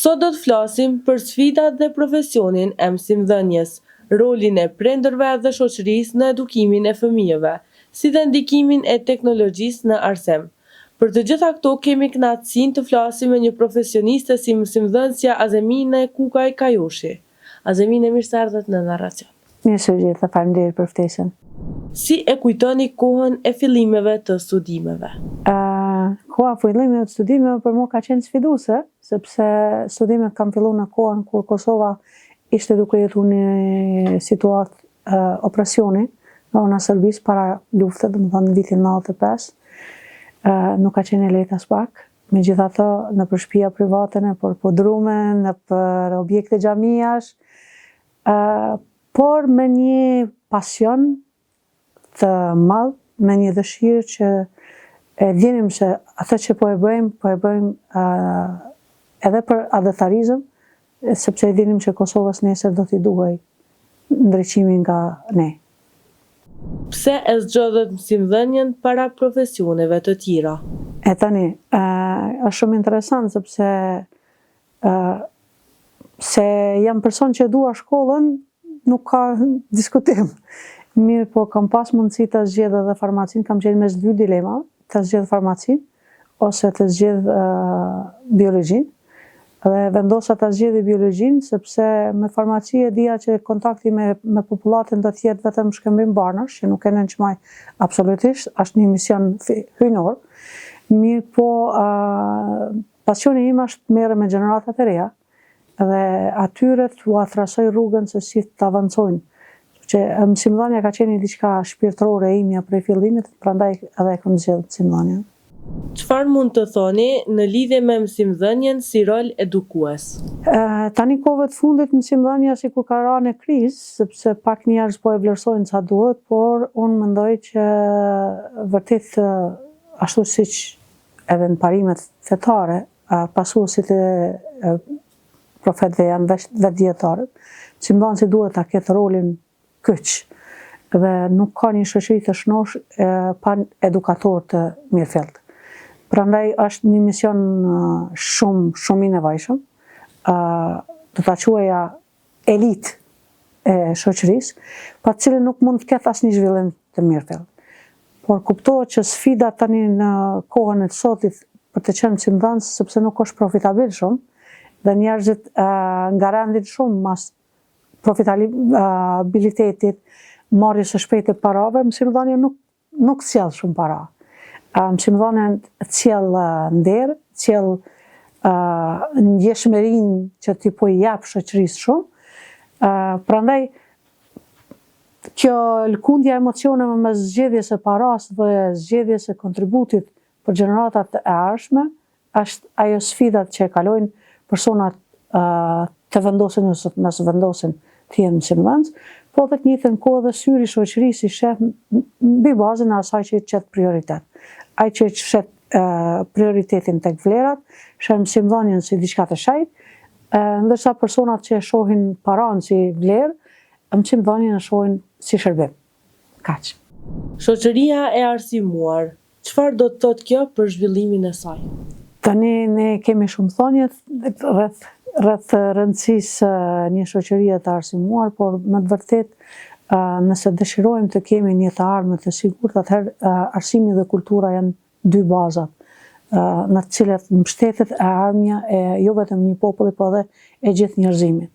Sot do të flasim për sfidat dhe profesionin e mësimdhënies, rolin e prindërve dhe shoqërisë në edukimin e fëmijëve, si dhe ndikimin e teknologjisë në arsim. Për të gjitha këto kemi kënaqësinë të flasim me një profesioniste si mësimdhënësja Azemine Kukaj Kajoshi. Azemine, mirë se erdhët në Narracion. Mirë se ju gjeta, faleminderit për ftesën. Si e kujtoni kohën e fillimeve të studimeve? Koha e fillimeve të studimeve për mua ka qenë sfiduese, sepse studimet kanë fillu në kohën kur Kosova ishte duke jetu një situatë opresioni nga ana e Serbisë para lufte, domethënë në vitin 95. Nuk ka qenë e lehtë aspak. Megjithatë, nëpër shpia private, nëpër podrume, nëpër objekte xhamiash, por me një pasion të madh, me një dëshirë që e dinim se atë që po e bëjmë, po e bëjmë edhe për atdhetarizëm, sepse e dinim që Kosovës nesër do t'i duhej ndriçimi nga ne. Pse e zgjodhët mësimdhënien para profesioneve të tjera? E tani, është shumë interesant sepse Se jam person që e dua shkollën, nuk ka diskutim. Mirëpo, kam pas mundësi të zgjedh edhe farmacinë, kam qenë mes dy dilemave, të zgjedh farmacinë ose të zgjedh biologjinë. Dhe vendosa të zgjedh biologjinë, sepse me farmaci e dija që kontakti me, me popullatën do të jetë vetëm shkëmbim barnash, që nuk e nënçmoj absolutisht, është një mision hyjnor. Mirëpo, Pasioni im është të merrem me gjeneratat e reja dhe atyre t'ua trasoj rrugën se si të avancojnë. Që mësimdhënia ka qenë një diçka shpirtërore e imja prej fillimit, prandaj edhe e kam zgjedhur mësimdhënien. Çfarë mund të thoni në lidhje me mësimdhënien si rol edukues? Tani kohëve të fundit mësimdhënia sikur ka ra në krizë, sepse pak njerëz po e vlerësojnë sa duhet, por unë mendoj që vërtet ashtu siç Edhe në parimet fetare, pasuesit e profetëve janë vetë dijetarët, mësimdhënësi duhet ta ketë rolin kyç dhe nuk ka një shoqëri të shnoshë pa edukator të mirëfilltë. Prandaj është një mision shumë shumë i nevojshëm, do ta quaja elitë e shoqërisë, pa të cilën nuk mund të ketë asnjë zhvillim të mirëfilltë. Por kuptohet që sfida tani në kohën e sotit për të qenë mësimdhënës, sepse nuk është profitabil shumë, dhe njerëzit ngarendin shumë mas profitabilitetit, marrjes së shpejtë të parave, mësimdhënia nuk nuk sjell shumë para. Mësimdhënia sjell nder, sjell ndjeshmërinë që ti po i jap shoqërisë shumë. Prandaj kjo lëkundja e emocioneve mes zgjedhjes së parasë dhe zgjedhjes së kontributit për gjeneratat e ardhshme, Është ajo sfidat që e kalojnë personat të vendosin ose të mos vendosin të jenë mësimdhënës, po dhe të njëjtën kohë dhe syri i shoqërisë i sheh mbi bazën e asaj që i qet prioritet. Ai që i sheh prioritetin tek vlerat, sheh mësimdhënien si diçka të shenjtë, ndërsa personat që e shohin paranë si vlerë, mësimdhënien e shohin si shërbim. Kaq. Shoqëria e arsimuar, Çfarë do të thotë kjo për zhvillimin e saj? Tani ne kemi shumë thënie rreth rreth rëndësisë së një shoqërie të arsimuar, por me të vërtetë nëse dëshirojmë të kemi një të ardhme të sigurt, atëherë arsimi dhe kultura janë dy bazat në të cilat mbështetet e ardhmja e jo vetëm një populli, po edhe e gjithë njerëzimit.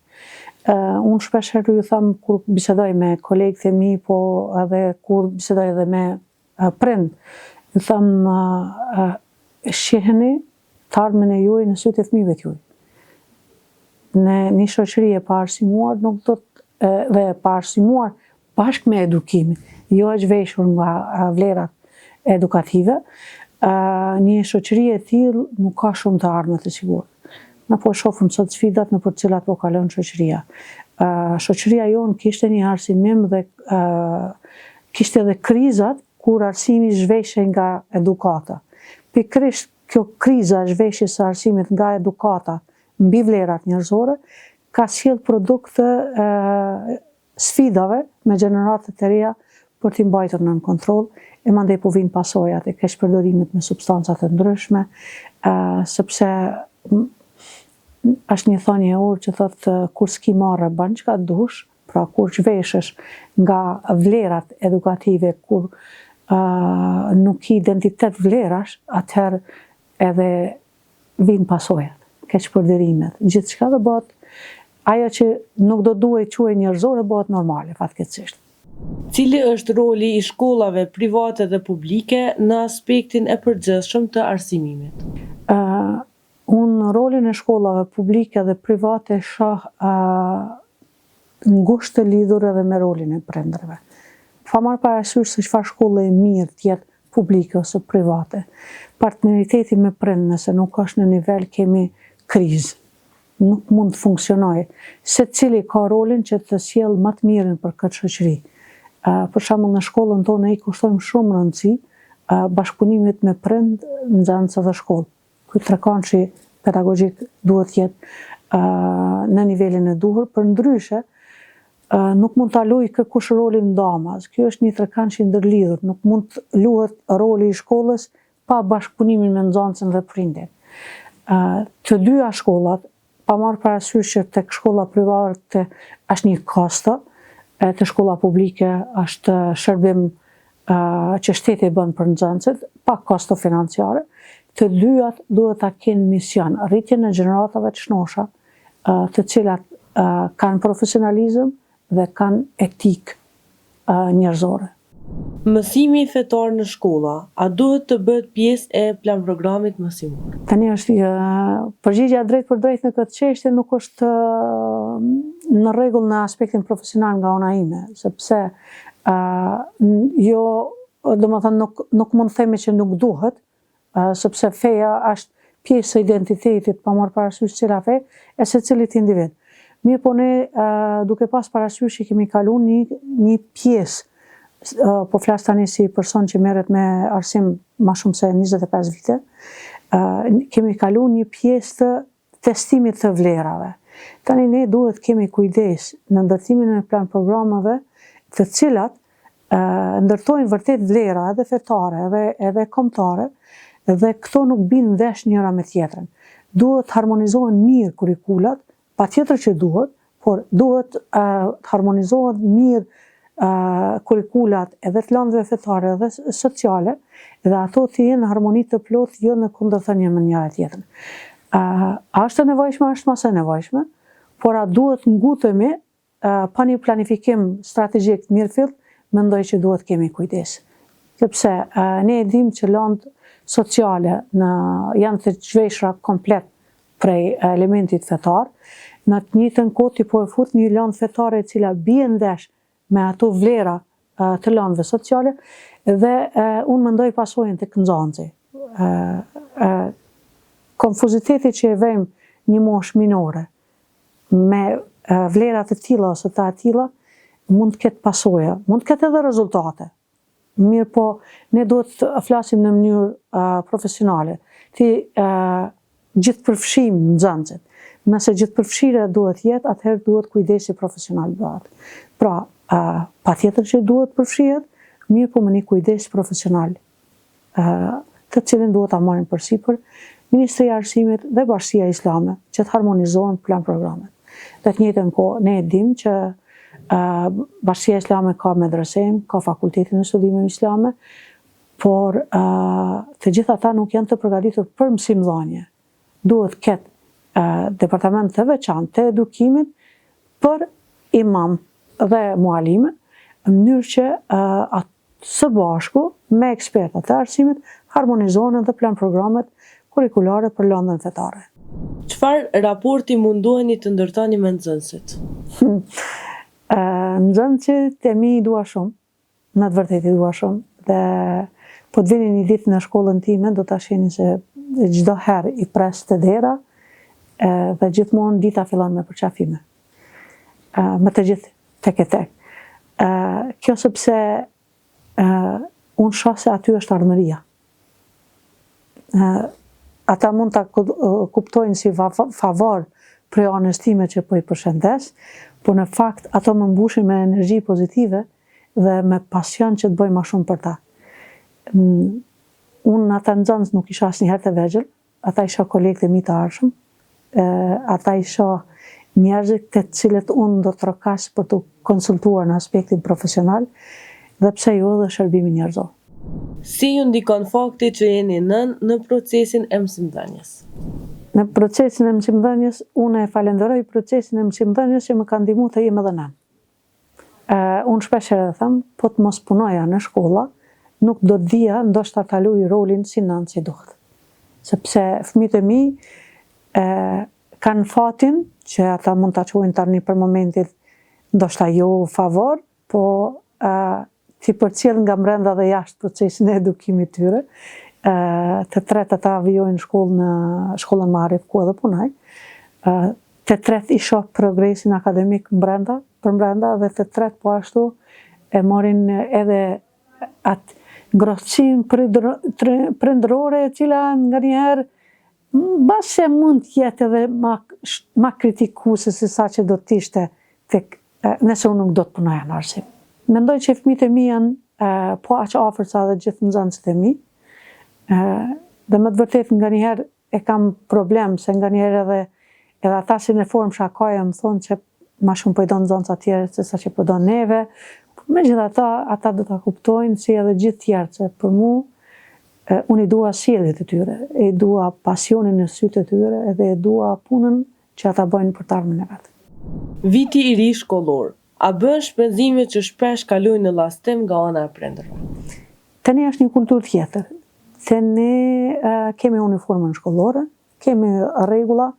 Unë shpesh herë ju them kur bisedoj me kolegët e mi, po edhe kur bisedoj edhe me Prind, ju them shiheni të ardhmen e juaj në sytë e fëmijëve të juaj. Në një shoqëri e paarsimuar nuk do të dhe e paarsimuar bashkë me edukimin, jo e zhveshur nga vlerat edukative, një shoqëri e tillë nuk ka shumë të ardhme të sigurt. Ne po shohim sot sfidat nëpër të cilat po kalon shoqëria. Shoqëria jonë kishte një arsimim dhe kishte edhe krizat kur arsimi zhveshej nga edukata. Pikërisht kjo kriza e zhveshjes së arsimit nga edukata mbi vlerat njerëzore ka sjellë produkt të sfidave me gjeneratat e reja për t'i mbajtur nën kontroll e mandej po vijnë pasojat e keqpërdorimit me substanca të ndryshme, sepse Është një thënie e urtë që thotë kur s'ki marre bën çka dush, pra kur zhveshesh nga vlerat edukative, kur nuk ki identitet vlerash, atëherë edhe vijnë pasojat, keqpërdorimet, gjithçka dhe bëhet ajo që nuk do duhej quhej njerëzore bëhet normale fatkeqësisht. Cili është roli i shkollave private dhe publike në aspektin e përgjithshëm të arsimimit? Unë rolin e shkollave publike dhe private e shoh ngushtë të lidhur edhe me rolin e prindërve. Pa marrë parasysh se çfarë shkolle e mirë të jetë publike ose private, partneriteti me prind nëse nuk është në nivel kemi krizë. Nuk mund të funksionojë. Secili ka rolin që të sjellë më të mirën për këtë shoqëri. Për shembull në shkollën tonë ne i kushtojmë shumë rëndësi bashkëpunimit me prind, nxënës dhe shkollë. Ky trekëndëshi pedagogjik duhet të jetë në nivelin e duhur, përndryshe nuk mund ta luajë kërkush rolin ndamas. Ky është një trekëndësh i ndërlidhur, nuk mund të luhet roli i shkollës pa bashkëpunimin me nxënësin dhe prindin. Të dyja shkollat Pa marrë parasysh që tek shkolla private është një kosto, e te shkolla publike është shërbim që shteti e bën për nxënësit, pa kosto financiare, të dyjat duhet ta kenë mision rritjen e gjeneratave të shnosha, të cilat kanë profesionalizëm dhe kanë etikë njerëzore. Mësimi fetar në shkolla, a duhet të bëhet pjesë e planprogramit mësimor? Tani është përgjigja e drejtpërdrejtë në këtë çështje nuk është në rregull në aspektin profesional nga ana ime, sepse jo, domethënë nuk nuk mund të themi që nuk duhet, sepse feja është pjesë e identitetit, pa marrë parasysh cila fe, e secilit individ. Mirëpo ne, duke pas parasysh që kemi kalu një, një pjesë, po flas tani si person që merret me arsim ma shumë se 25 vite, kemi kalu një pjesë të testimit të vlerave. Tani ne duhet kemi kujdes në ndërtimin e plan programeve të cilat ndërtojnë vërtet vlera edhe fetare edhe edhe kombëtare dhe këto nuk bien ndesh njëra me tjetrën. Duhet të harmonizohen mirë kurrikulat, patjetër që duhet, por duhet të harmonizohen mirë kurrikulat edhe të lëndëve fetare edhe sociale dhe ato të jenë në harmoni të plotë, jo në kundërthënie me njëra tjetrën. A është e nevojshme? Është më se e nevojshme, por a duhet ngutemi pa një planifikim strategjik të mirëfilltë, mendoj që duhet kemi kujdes. Sepse ne e dimë që lëndët sociale në janë të zhveshura komplet prej elementit fetar, në të njëjtën kohë ti po e fut një lëndë fetare e cila bie ndesh me ato vlera të lëndëve sociale dhe unë mendoj pasojën tek nxënësi. Konfuziteti që e vëmë një moshë minore me vlera të tilla ose të atilla mund të ketë pasoja, mund të ketë edhe rezultate. Mirëpo, ne duhet të flasim në mënyrë profesionale. T'i gjithëpërfshijmë nxënësit. Nëse gjithëpërfshirja duhet jetë, atëherë duhet kujdesi profesional bëhet. Pra, patjetër që duhet përfshihet, mirëpo me një kujdes profesional, të cilin duhet ta marrin përsipër Ministria e Arsimit dhe Bashkësia Islame, që të harmonizohen plan-programet. Në të njëjtën kohë, ne e dimë që Bashkësia Islame ka medresenë, ka Fakultetin e Studimeve Islame, por të gjithë ata nuk janë të përgatitur për mësimdhënie. Duhet ketë departament të veçantë të edukimit për imam dhe mualime, në mënyrë që së bashku me ekspertat e arsimit harmonizohen edhe plan-programet kurrikulare për lëndën fetare. Çfarë raporti mundoheni të ndërtoni me nxënësit? Nxënësit e mi i dua shumë, në të vërtetë i dua shumë dhe po të vini një ditë në shkollën time do ta shihni se çdo herë i pres te dera dhe gjithmonë dita fillon me përqafime. Me të gjithë tek e tek. Kjo sepse unë shoh se aty është ardhmëria. Ata mund ta kuptojnë si favor prej anës time që po i përshëndes, po në fakt ato më mbushin me energji pozitive dhe me pasion që të bëj ma shumë për ta. Unë ata nxënës nuk i shoh asnjëherë të vegjël, ata i shoh kolegët e mi të ardhshëm. Ata i shoh njerëzit te të cilët unë do të trokas për t'u konsultuar në aspektin profesional dhe pse jo edhe shërbimin njerëzor. Si ju ndikon fakti që jeni nënë në procesin e mësimdhënies? Në procesin e mësimdhënies, unë e falenderoj procesin e mësimdhënies që më ka ndihmu të jem edhe nënë. Unë shpesh herë e them, po të mos punoja në shkolla, nuk do të dija ndoshta ta luaj rolin si nënë si duhet. Sepse fëmijët e mi kanë fatin që ata mund ta quajnë tani për momentin ndoshta jo favor, po t'i përcjell nga mbrenda dhe jashtë procesin e edukimit tyre. Të tretë ata vijojnë shkollë në shkollën Maarif ku edhe punoj. Të tretë i shoh progresin akademik mbrenda, përmbrenda dhe të tretë po ashtu e marrin edhe atë ngrohtësinë prindërore e cila nganjëherë mbase mund të jetë edhe ma ma kritikuese se sa që do të ishte tek nëse unë nuk do të punoja në arsim. Mendoj që fëmijët e mi janë po aq afër sa edhe gjithë nxënësit e mi. Dhe me të vërtetë nganjëherë e kam problem se nganjëherë edhe edhe ata si në formë shakaje më thonë që ma shumë po i don nxënësat tjerë se sa që po don neve, po megjithatë ata do ta kuptojnë si edhe gjithë tjerët se për mu unë i dua sjelljet e tyre, e dua pasionin në sytë e tyre edhe e dua punën që ata bëjnë për të ardhmen e vet. Viti i ri shkollor, a bëhen shpenzime që shpesh kalojnë në llastim nga ana e prindërve? Te ne është një kulturë tjetër. Te ne kemi uniformën shkollore, kemi rregulla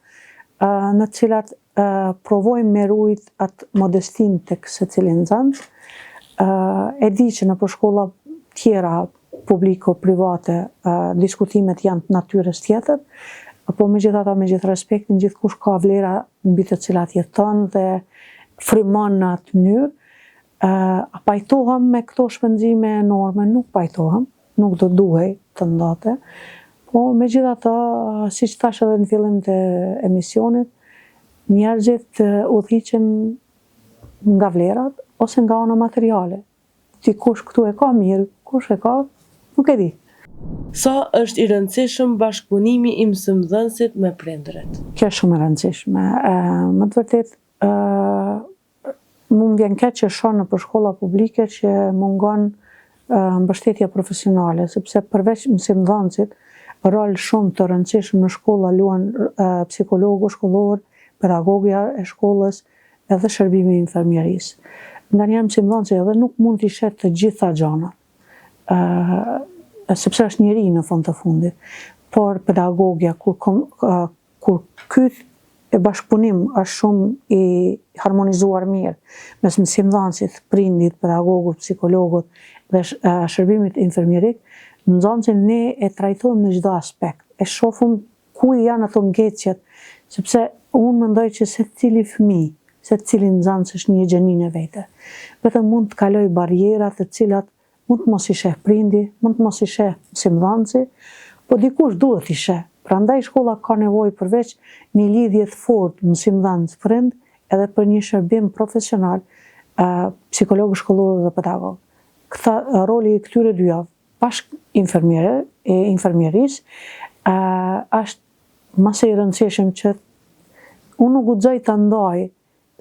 në të cilat provojmë me rujt atë modestinë tek secili nxënës. E di që nëpër shkolla tjera publiko private diskutimet janë të natyrës tjetër, po megjithatë me gjithë respektin gjithkush ka vlera mbi të cilat jeton dhe frymon në atë mënyrë. A pajtohem me këto shpenzime enorme? Nuk pajtohem, nuk do duhej të ndodhte. Po megjithatë, siç thashë edhe në fillim të emisionit, njerëzit udhëhiqen nga vlerat ose nga ana materiale. Dikush këtu e ka mirë, kush e ka, nuk e di. Sa është i rëndësishëm bashkëpunimi i mësimdhënësit me prindërit? Kjo është shumë e rëndësishme. Me të vërtetë, Mu më vjen keq që shoh nëpër shkolla publike që mungon mbështetja profesionale, sepse përveç mësimdhënësit, rol shumë të rëndësishëm në shkolla luan psikologu shkollor, pedagogja e shkollës edhe shërbimi i infermierisë. Nganjëherë mësimdhënësi edhe nuk mund t'i sheh të gjitha gjanat, sepse është njeri në fund të fundit, por pedagogja kur Kur ky bashkëpunim është shumë i harmonizuar mirë mes mësimdhënësit, prindit, pedagogut, psikologut dhe shërbimit infermierik, nxënësin ne e trajtojmë në çdo aspekt, e shohim ku janë ato ngecjet, sepse unë mendoj që secili fëmijë, secili nxënës është një gjeni në vete. Vetëm mund të kalojë barriera të cilat Mund të mos i sheh prindi, mund të mos i sheh mësimdhënësi, po dikush duhet t'i sheh. Prandaj shkolla ka nevojë përveç një lidhje të fortë mësimdhënës-prind edhe për një shërbim profesional psikologë shkollorë dhe pedagogë. Këta, roli i këtyre dyjave, bashkë infermiere, e infermierisë, është më se i rëndësishëm që unë nuk guxoj ta ndaj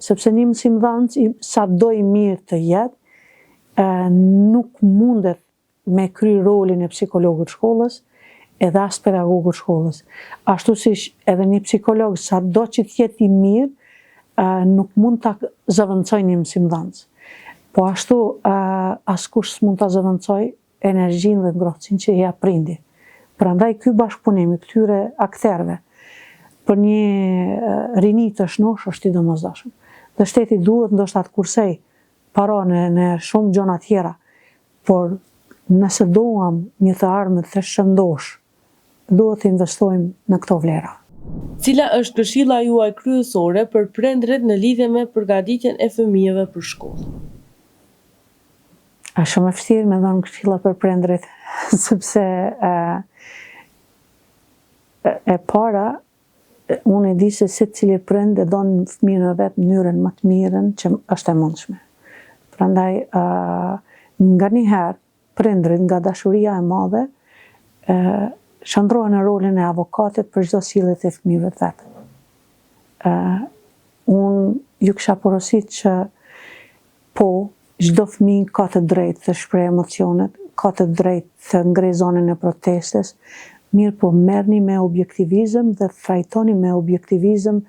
Sepse një mësimdhënës, sado i mirë të jetë, nuk mundet me kry rolin e psikologut shkollës, edhe as pedagogut shkollës. Ashtu siç edhe një psikolog, sado që të jetë i mirë, nuk mund ta zëvendësojë një mësimdhënës. Po ashtu, askush s'mund ta zëvendësojë energjinë dhe ngrohtësinë që i jep prindi. Prandaj ky bashkëpunim i këtyre akterëve për një rini të shnoshë është i domosdoshëm. Dhe shteti duhet ndoshta të kursejë para në në shumë gjëra tjera, por nëse duam një të ardhme të shëndoshë, duhet të investojmë në këto vlera. Cila është këshilla juaj kryesore për prindërit në lidhje me përgatitjen e fëmijëve për shkollë? Është shumë e vështirë me dhënë këshilla për prindërit, sepse e para unë e di se secili prind e don fëmijën e vet në mënyrën më të mirën që është e mundshme. Prandaj nganjëherë prindërit nga dashuria e madhe shndërrohen në rolin e avokatit për çdo sjellje të fëmijëve të vet. Unë ju kisha porosit që po, çdo fëmijë ka të drejtë të shprehë emocionet, ka të drejtë të ngrejë zonin e protestës, mirëpo merrni me objektivizëm dhe trajtoni me objektivizëm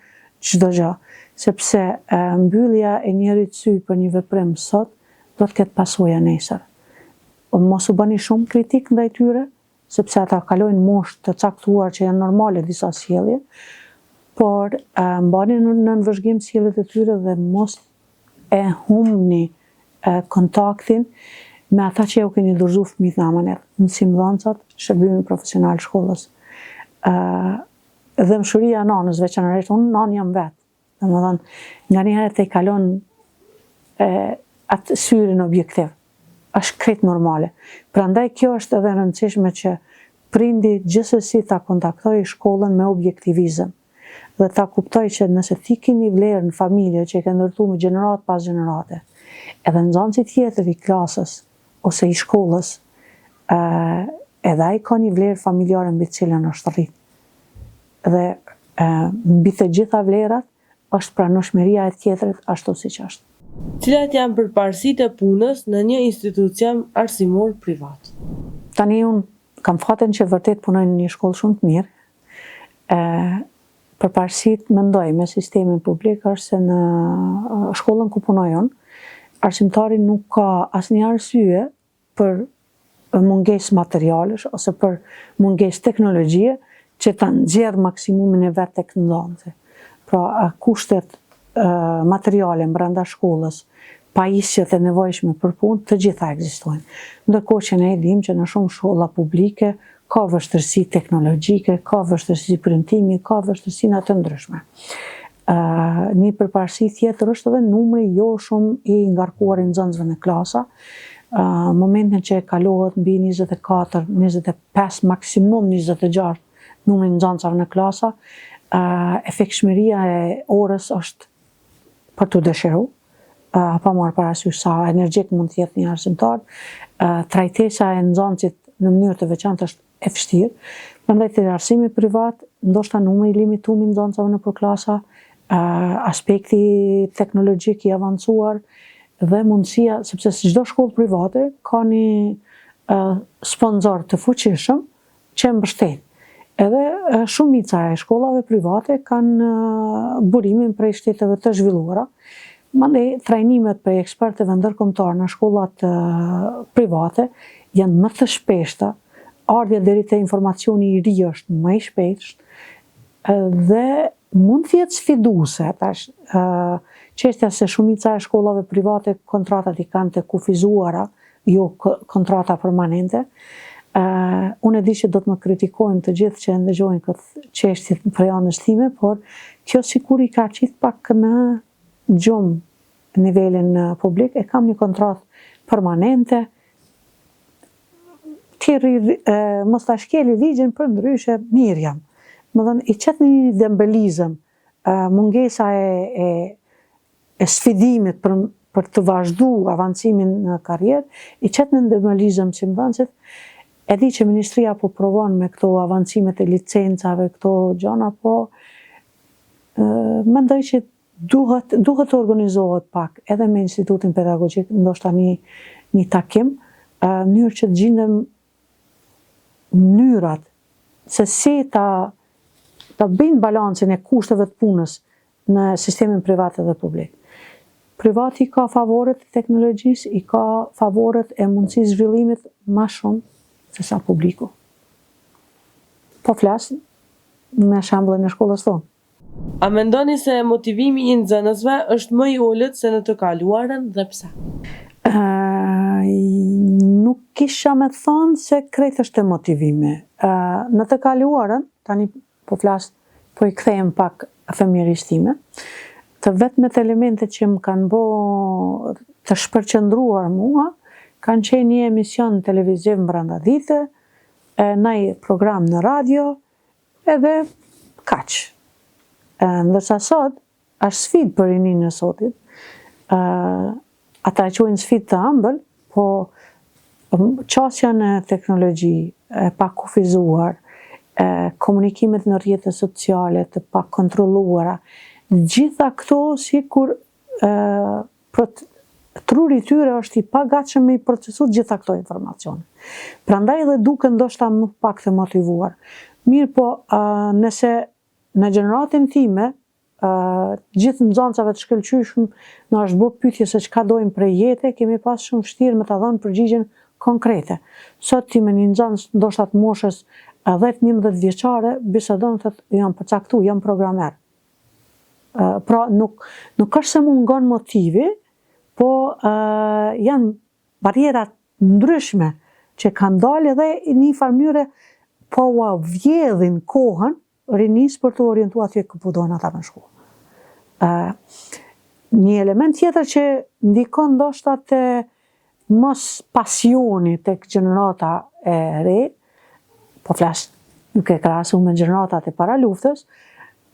çdo gjë, sepse mbyllja e njërit sy për një veprim sot do të ketë pasoja nesër. Mos u bëni shumë kritik ndaj tyre, sepse ata kalojnë moshë të caktuar që janë normale disa sjellje, por mbani nën vëzhgim sjelljet e tyre dhe mos e humbni kontaktin me ata që jau keni dorëzu fëmijët në amanet, mësimdhënësat, shërbimin profesional shkollës. Dhembshuria e nanës, veçanërisht, unë nanë jam vetë, Domethënë, nganjëherë tejkalon atë syrin objektiv. Është krejt normale. Prandaj kjo është edhe e rëndësishme që prindi gjithsesi ta kontaktojë shkollën me objektivizëm dhe ta kuptojë që nëse ti ke një vlerë në familje që e ke ndërtu me gjeneratë pas gjenerate, edhe nxënësi tjetër i klasës ose i shkollës, edhe ai ka një vlerë familjare mbi të cilën është rrit. Dhe mbi të gjitha vlerat është pranueshmëria e tjetrit ashtu siç është. Cilat janë përparësitë e punës në një institucion arsimor privat? Tani unë kam fatin që vërtet punoj në një shkollë shumë të mirë. E, përparësitë mendoj me sistemin publik është se në shkollën ku punoj unë, arsimtari nuk ka asnjë arsye për mungesë materialesh ose për mungesë teknologjie që ta nxjerrë maksimumin e vet tek nxënësi. Pra, kushtet materiale brenda shkollës, pajisjet e nevojshme për punë, të gjitha ekzistojnë. Ndërkohë që ne e dimë që në shumë shkolla publike ka vështirësi teknologjike, ka vështirësi printimi, ka vështirësi të ndryshme. Një përparësi tjetër është edhe numri jo shumë i ngarkuar i nxënësve në klasa. Momentin që kalohet mbi 24, 25, maksimum 26 numri i nxënësve në klasa, efektshmëria e orës është për t'u dëshiru, pa marrë parasysh sa energjik mund të jetë një arsimtar, trajtesa e nxënësit në mënyrë të veçantë është e vështirë. Prandaj te arsimi privat, ndoshta numri i limituar i nxënësve nëpër klasa, aspekti teknologjik i avancuar dhe mundësia, sepse çdo shkollë private ka një sponsor të fuqishëm që e mbështet. Edhe shumica e shkollave private kanë burimin prej shteteve të zhvilluara. Mandej trajnimet prej ekspertëve ndërkombëtarë në shkollat private janë më të shpeshta, ardhja deri te informacioni i ri është më i shpeshtë dhe mund të jetë sfiduese tash çështja se shumica e shkollave private kontratat i kanë të kufizuara, jo kontrata permanente. Unë e di që do të më kritikojnë të gjithë që e ndëgjojnë këtë çështje prej anës time, por kjo sikur i ka qitë pak në gjumë nivelin publik, e kam një kontratë permanente, ti rri, mos ta shkeli ligjin përndryshe, mirë jam. Domethënë, i qet një dembelizëm, mungesa e, e, e sfidimit për, për të vazhdu avancimin në karrierë, i qet në dembelizëm mësimdhënësit, e di që ministria po provon me këto avancimet e licencave, këto gjona, po mendoj që duhet duhet të organizohet pak edhe me Institutin Pedagogjik, ndoshta një një takim, në mënyrë që të gjenden mënyrat se si ta ta bëjnë balancin e kushteve të punës në sistemin privat edhe publik. Privati ka favoret e teknologjisë, i ka favoret e mundësisë zhvillimit ma shumë se sa publiku. Po flas në shembullin e shkollës tonë. A mendoni se motivimi i nxënësve është më i ulët se në të kaluarën dhe pse? Nuk kisha me thonë se krejt është te motivimi. Në të kaluarën, tani po flas, po i kthehem pak fëmijërisë time, të vetmet elemente që më kanë bo të shpërqendruar mua, kanë qenë një emision televiziv brenda dite, naj program në radio, Edhe kaq. Ndërsa sot, është sfidë për rininë e sotit. Ata e quajnë sfidë të ëmbël, po qasja në teknologji e pakufizuar, komunikimet në rrjete sociale të pakontrolluara, Gjitha këto sikur truri i tyre është i pagatshëm me i procesu gjitha këto informacione. Prandaj edhe duken ndoshta më pak të motivuar. Mirëpo, nëse në gjeneratën time, gjithë nxënësave të shkëlqyeshëm na është bo pyetje se çka dojmë prej jete, kemi pas shumë vështirë me ta dhënë përgjigjen konkrete. Sot ti me një nxënës ndoshta të moshës 10-11 vjeçare bisedon thotë jam përcaktu, jam programer. Pra nuk nuk është se mungon motivi, po janë barriera të ndryshme që kanë dalë edhe në një farë mënyre po ua vjedhin kohën rinisë për t'u orientu atje ku po dojnë ata me shku. Një element tjetër që ndikon ndoshta te mos pasioni tek gjenerata e re, po flas duke krahasu me gjeneratat e paraluftës,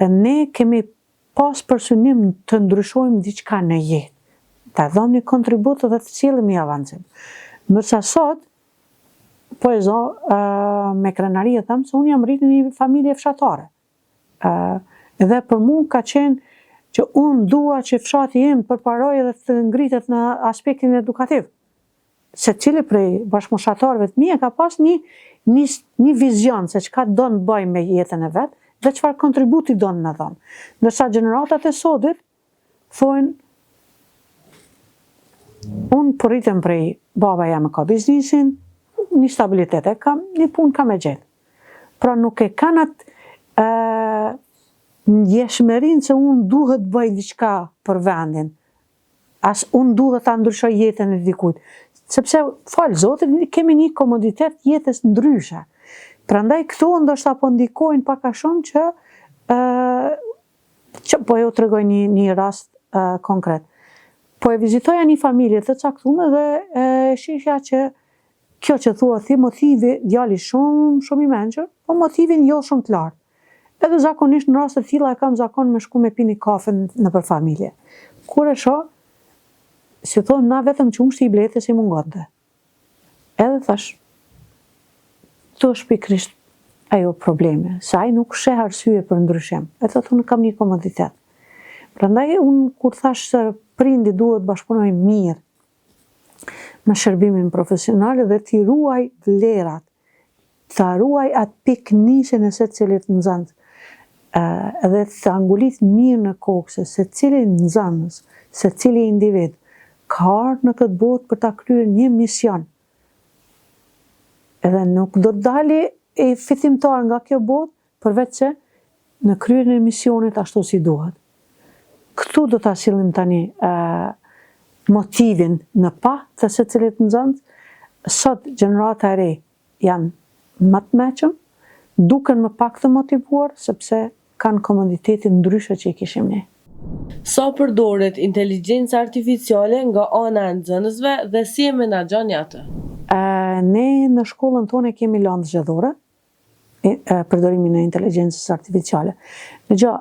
ne kemi pas për synim të ndryshojmë diçka në jetë, të dhëmë një kontribut dhe të sjellim një avancim. Ndërsa sot, po e zo me krenari e them se unë jam rritë në një familje fshatare. Dhe për mu ka qenë që unë dua që fshati im përparojë dhe të ngritet në aspektin edukativ. Secili prej bashkëmoshatarëve të mi e ka pas një, një, një vizion se çka don të bëjë me jetën e vet dhe çfarë kontributi don me dhënë. Ndërsa gjeneratat e sodit thonë unë po rritem prej baba jem e ka biznisin, një stabilitet e kam, një punë kam e gjetë. Pra nuk e kanë atë ndjeshmërinë se unë duhet të bëj diçka për vendin, as unë duhet ta ndryshoj jetën e dikujt, sepse falë Zotit kemi një komoditet jetës ndryshe. Prandaj këto ndoshta po ndikojnë pak a shumë që ë që po ju tregoj një një rast uh, konkret. Po e vizitoja një familje të caktuar dhe e shihja që Kjo që thua ti motivi djali shumë shumë i mençur, po motivin jo shumë të lartë. Edhe zakonisht në raste të tilla e kam zakon me shku me pi një kafe nëpër familje. Kur e shoh, si thonë na vetëm qumështi i bletës i mungonte. Edhe thash, këtu është pikërisht ajo problemi, se ai nuk sheh arsye për ndryshim. E thotë unë kam një komoditet. Prandaj unë kur thash se prindi duhet bashkëpunojë mirë me shërbimin profesional dhe t'i ruaj vlerat, ta ruaj atë pikënisjen e secilit nxënës dhe ta ngulit mirë në kokë se secili nxënës, secili individ ka ardhur në këtë botë për ta kryer një mision. Edhe nuk do të dali fitimtar nga kjo botë përveç se në kryerjen e misionit ashtu si duhet. Këtu do ta sillim tani motivin në pah të secilit nxënës, sot gjenerata e re janë më të mençëm, duken më pak të motivuar sepse kanë komoditetin ndryshe që i kishim ne. Sa përdoret inteligjenca artificiale nga ana e nxënësve dhe si e menaxhoni atë? Ne në shkollën tonë kemi landë zgjedhore, përdorimin e inteligjencës artificiale. Dëgjo,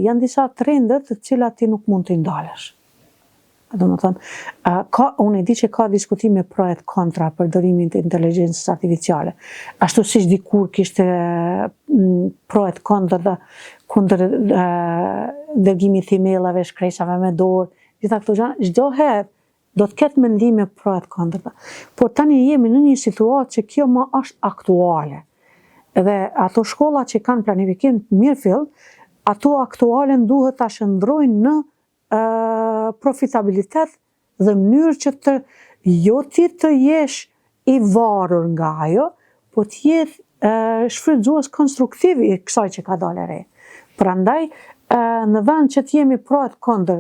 janë disa trende të cilat ti nuk mund t'i ndalësh. Domethënë, ka, unë e di që ka diskutime pro e kontra përdorimin të inteligjencës artificiale. Ashtu siç dikur kishte pro e kontra kundër dërgimit të emailave, shkresave me dorë, gjitha këto gjëra, çdo herë Do të ketë mendime pro e të kundërta. Por tani jemi në një situatë që kjo më është aktuale. Dhe ato shkolla që kanë planifikim të mirëfilltë, ato aktualen duhet ta shndërrojnë në profitabilitet dhe mënyrë që të jo ti të jesh i varur nga ajo, po të jetë shfrytëzues konstruktiv i kësaj që ka dalë e re. Prandaj, në vend që të jemi pro e kundër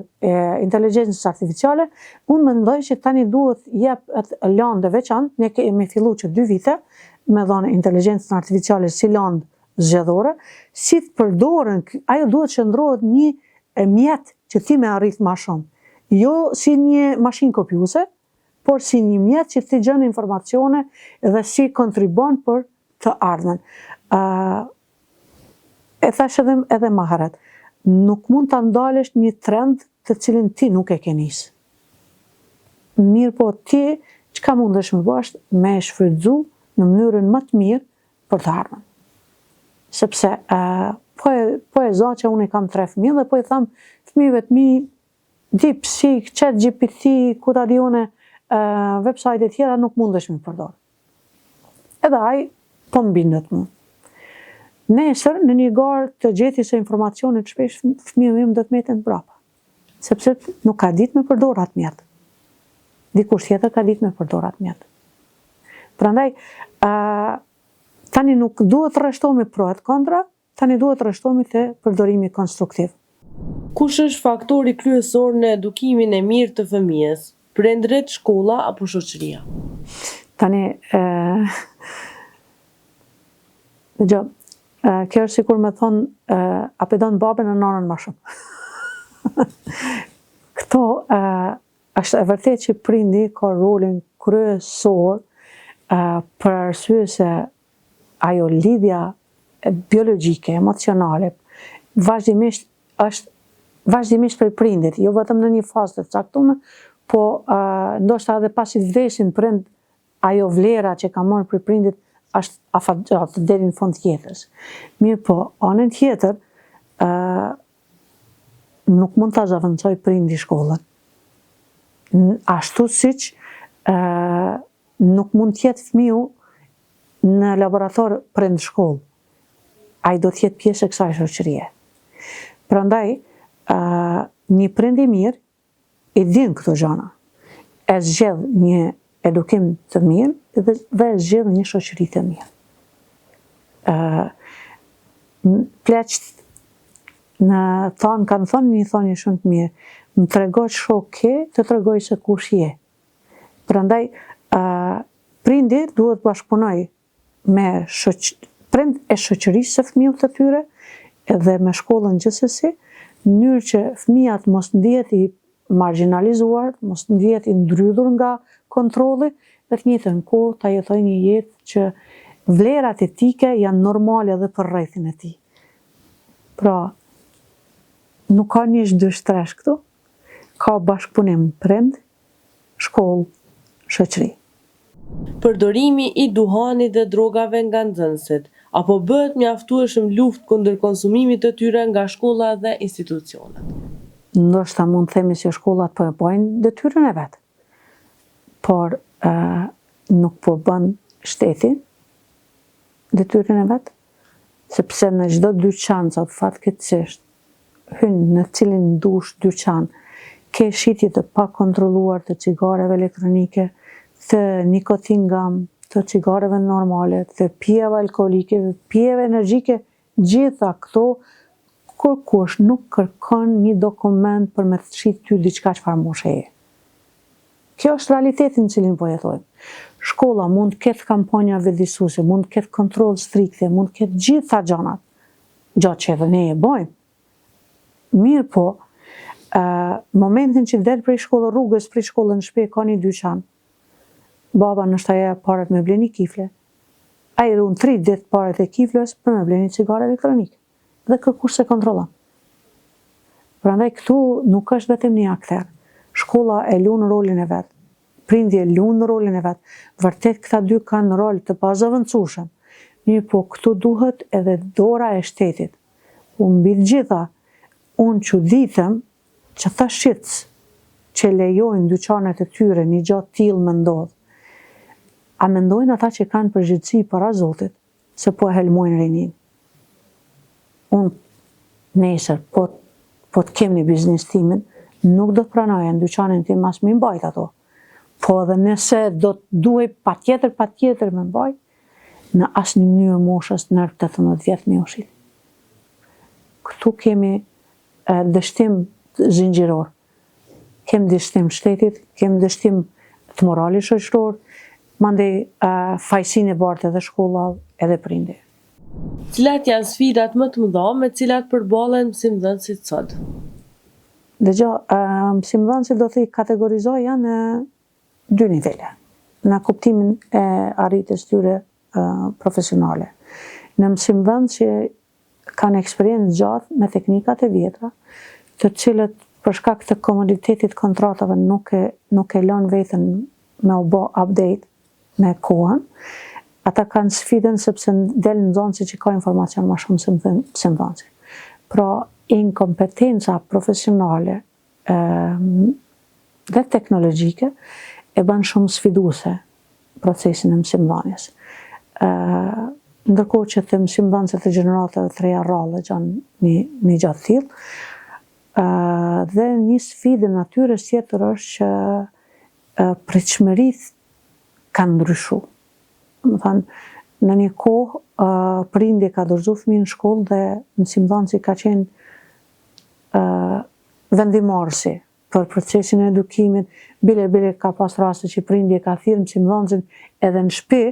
inteligjencës artificiale, unë mendoj që tani duhet jepet landë e veçantë, ne kemi fillu që dy vite me dhonë inteligjencën artificiale si landë zgjedhore, si të përdoren, ajo duhet shndërrohet një mjet që ti me arrit ma shumë, jo si një mashinë kopjuese, por si një mjet që ti gjen informacione dhe si kontribon për të ardhmen. E thash edhe, edhe ma herët, nuk mund ta ndalësh një trend të cilin ti nuk e ke nis. Mirëpo ti, çka mundesh me bo është me e shfrytëzu në mënyrën më të mirë për të ardhmen. Sepse, Po e, po e za që unë i kam tre fëmijë dhe po i tham fëmijëve të mi DeepSeek, ChatGPT, ku ta di unë, website e tjera nuk mundesh me përdor. Edhe ai po më bindet mu. Nesër, në një garë të gjetjes së informacionit shpesh fëmijët im do të meten prapa. Sepse nuk ka ditë me përdor atë mjet. Dikush tjetër ka ditë me përdor atë mjet. Prandaj, tani nuk duhet të rreshtohemi pro e kontra, Tani duhet të rreshtohemi te përdorimi konstruktiv. Kush është faktori kryesor në edukimin e mirë të fëmijës, prindërit, shkolla apo shoqëria? Tani, dëgjo, kjo është sikur me thonë, a pe don babën a nanën ma shumë. Këto, është e vërtetë që prindi ka rolin kryesor për arsye se ajo lidhja biologjike, emocionale, vazhdimisht është vazhdimisht prej prindit, jo vetëm në një fazë të caktuar, po ndoshta edhe pasi të vdesin prind, ajo vlera që ka marrë prej prindit është afatgjatë deri në fund të jetës. Mirëpo, anën tjetër, nuk mund ta zavendësoj prindi shkollën. Ashtu siç nuk mund të jetë fëmiu në laborator prind shkollë. Ai do të jetë pjesë e kësaj shoqërie. Prandaj, një prind i mirë i din këto gjana. E zgjedh një edukim të mirë dhe, dhe e zgjedh një shoqëri të mirë. Ë pleqt në tanë kanë thonë një thonje shumë të mirë. Më trego ç'shok ke, të tregoj se kush je. Prandaj, prindi duhet të bashkëpunojë me shoq, prind e shoqërisë së fëmijës të tyre dhe me shkollën gjithsesi, në mënyrë që fëmija të mos ndihet i margjinalizuar, të mos ndihet i ndrydhur nga kontrolli dhe të njëjtën kohë ta jetojë një jetë që vlerat etike janë normale edhe për rrethin e tij. Pra, nuk ka njësh dysh tresh këtu, ka bashkëpunim prind, shkollë, shoqëri. Përdorimi i duhanit dhe drogave nga nxënësit, a po bëhet mjaftueshëm luftë kundër konsumimit të tyre nga shkolla dhe institucionet? Ndoshta mund të themi se shkollat po e bëjnë detyrën e vet, por nuk po bën shteti detyrën e vet, sepse në çdo dyqan sot fatkeqësisht hyn në cilin dush dyqan, ke shitje të pakontrolluar të cigareve elektronike, të nikotin gum, të cigareve normale, të pijeve alkoolike, pijeve energjike, gjitha këto kurkush nuk kërkon një dokument për me të shit ty diçka çfarë moshe je. Kjo është realiteti në cilin po jetojmë. Shkolla mund të ketë kampanja vetëdijësuese, mund të ketë kontroll strikte, mund të ketë gjitha gjanat, gja që edhe ne e bojmë. Mirëpo, momentin që del prej shkollë rrugës, prej shkollës në shtëpi ka një dyqan. Baba ndoshta ja jep paret me ble një kifle. Ai run 3 ditë paret e kiflës për me ble një cigare elektronike. Dhe kërkush s'e kontrollon. Prandaj këtu nuk është vetëm një akter. Shkolla e lun rolin e vet. Prindi e lun rolin e vet. Vërtet këta dy kanë rol të pazëvendësueshëm. Mirëpo këtu duhet edhe dora e shtetit. Po mbi të gjitha, unë çuditem që ata shitës që lejojnë dyqanet e tyre një gja të tillë me ndodhë. A mendojnë ata që kanë përgjegjësi para Zotit se po e helmojnë rininë? Unë nesër po po të kem një biznes timin, nuk do të pranoja në dyqanin tim as me mbajt ato. Po edhe nëse do të duhej patjetër patjetër me mbajt, në asnjë mënyrë moshës nën 18 vjet me u shit. Këtu kemi dështim zinxhiror. Kem dështim shtetit, kem dështim të moralit shoqëror, mandej fajësinë e bart edhe shkolla edhe prindi. Cilat janë sfidat më të mëdha me të cilat përballen mësimdhënësit sot? Dëgjo, mësimdhënësit do t'i kategorizoja në dy nivele, në kuptimin e arritjes tyre profesionale. Në mësimdhënës që kanë eksperiencë gjatë me teknikat e vjetra, të cilët për shkak të komoditetit kontratave nuk e nuk e lënë veten me u bë update me kohën, ata kanë sfidën sepse del nxënësi që ka informacion më shumë se mësimdhënësi. Pra, inkompetenca profesionale dhe teknologjike e bën shumë sfiduese procesin e mësimdhënies. Ndërkohë që te mësimdhënësit e gjeneratave të reja rrallë gjen një, një gjë të tillë, dhe një sfidë e natyrës tjetër është që pritshmëritë kanë ndryshu. Domethënë, në një kohë prindi ka dorëzu fëmijën në shkollë dhe mësimdhënësi ka qenë vendimmarrësi për procesin e edukimit, bile bile ka pas raste që prindi e ka thirrë mësimdhënësin edhe në shpi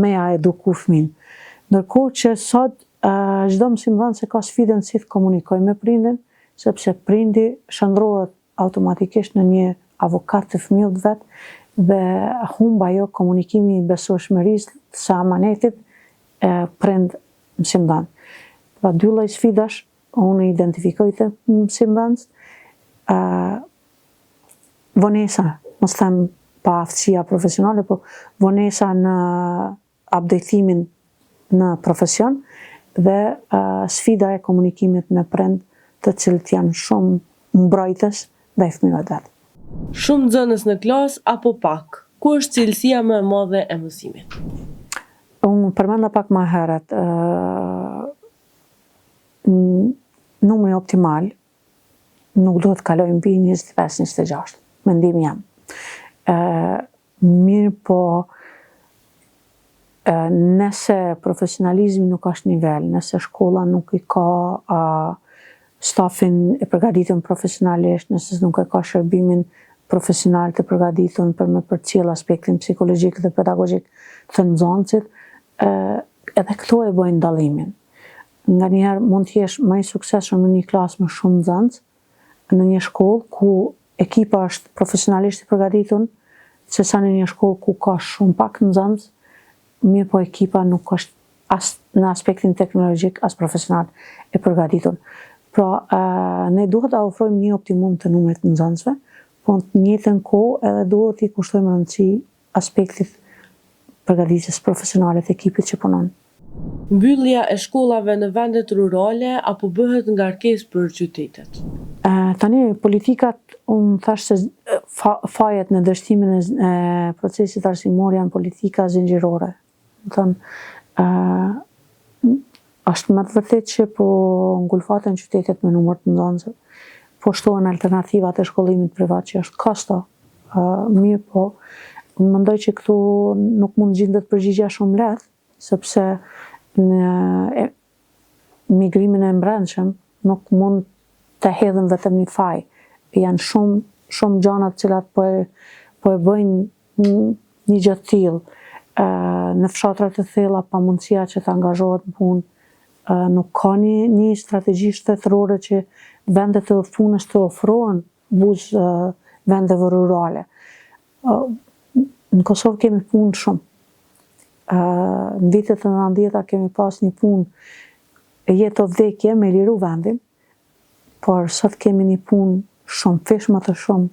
me ja eduku fëmijën. Ndërkohë që sot çdo mësimdhënës e ka sfidën si të komunikojë me prindin, sepse prindi shndërrohet automatikisht në një avokat të fëmijës vet dhe humb ajo komunikimi i besueshmërisë së amanetit prind mësimdhënës. Pra dy lloj sfidash unë identifikoj te mësimdhënës, vonesa, mos them paaftësia profesionale, po vonesa në updatimin në profesion dhe sfida e komunikimit me prind të cilët janë shumë mbrojtës ndaj fëmijëve të vet. Shumë nxënës në klasë apo pak, ku është cilësia më e madhe e mësimit? Unë përmenda pak më herët, numri optimal nuk duhet të kalojë mbi 25, 26, mendimi jem. Mirëpo, nëse profesionalizmi nuk është nivel, nëse shkolla nuk i ka stafin e përgatitun profesionalisht, nëse nuk e ka shërbimin profesional të përgatitun për me përcjell aspektin psikologjik dhe pedagogjik të nxënësit, edhe këto e bëjnë dallimin. Nganjëherë mund të jesh më i suksesshëm në një klasë me shumë nxënës, në një shkollë ku ekipa është profesionalisht e përgatitun, sesa në një shkollë ku ka shumë pak nxënës, mirëpo ekipa nuk është as në aspektin teknologjik as profesional e përgatitun. Pra, ne duhet ta ofrojmë një optimum të numrit të nxënësve, po në të njëjtën kohë edhe duhet t'i kushtojmë rëndësi aspektit përgatitjes profesionale të ekipit që punon. Mbyllja e shkollave në vendet rurale a po bëhet ngarkesë për qytetet? Tani politikat, unë thashë se fajet në dështimin e procesit arsimor janë politika zinxhirore. Domethënë, është me të vërtetë që po ngulfaten qytetet me numër të nxënësve, po shtohen alternativat e shkollimit privat që është kosto, mirëpo, mendoj që këtu nuk mund të gjindet përgjigja shumë lehtë, sepse në migrimin e mbrendshëm nuk mund të hedhim vetëm një faj. Janë shumë shumë gjana të cilat po e po e bëjnë një gjë të tillë. Në fshatra të thella pamundësia që të angazhohet në punë, nuk ka një një strategji shtetërore që vendet e punës të ofrohen buzë vendeve rurale. Në Kosovë kemi punë shumë. Në vitet e 90-ta kemi pas një punë jetë o vdekje me liru vendin, por sot kemi një punë shumëfish më të shumë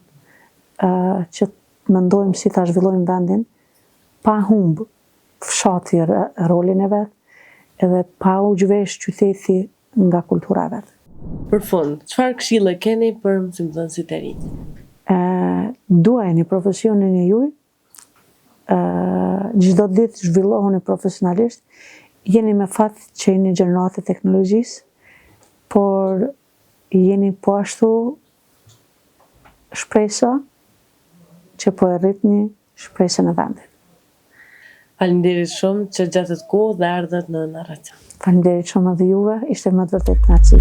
që të mendojmë si ta zhvillojmë vendin pa humb fshati rolin e vet edhe pa u zhvesh qyteti nga kultura e vet. Për fund, çfarë këshille keni për mësimdhënësit e rinj? Duajeni profesionin e juj, çdo ditë zhvillohuni profesionalisht, jeni me fat që jeni gjeneratë e teknologjisë, por jeni po ashtu shpresa që po e rritni shpresën e vendit. Faleminderit shumë që gjetët kohë dhe erdhët në Narracion. Faleminderit shumë edhe juve, ishte me të vërtetë kënaqësi.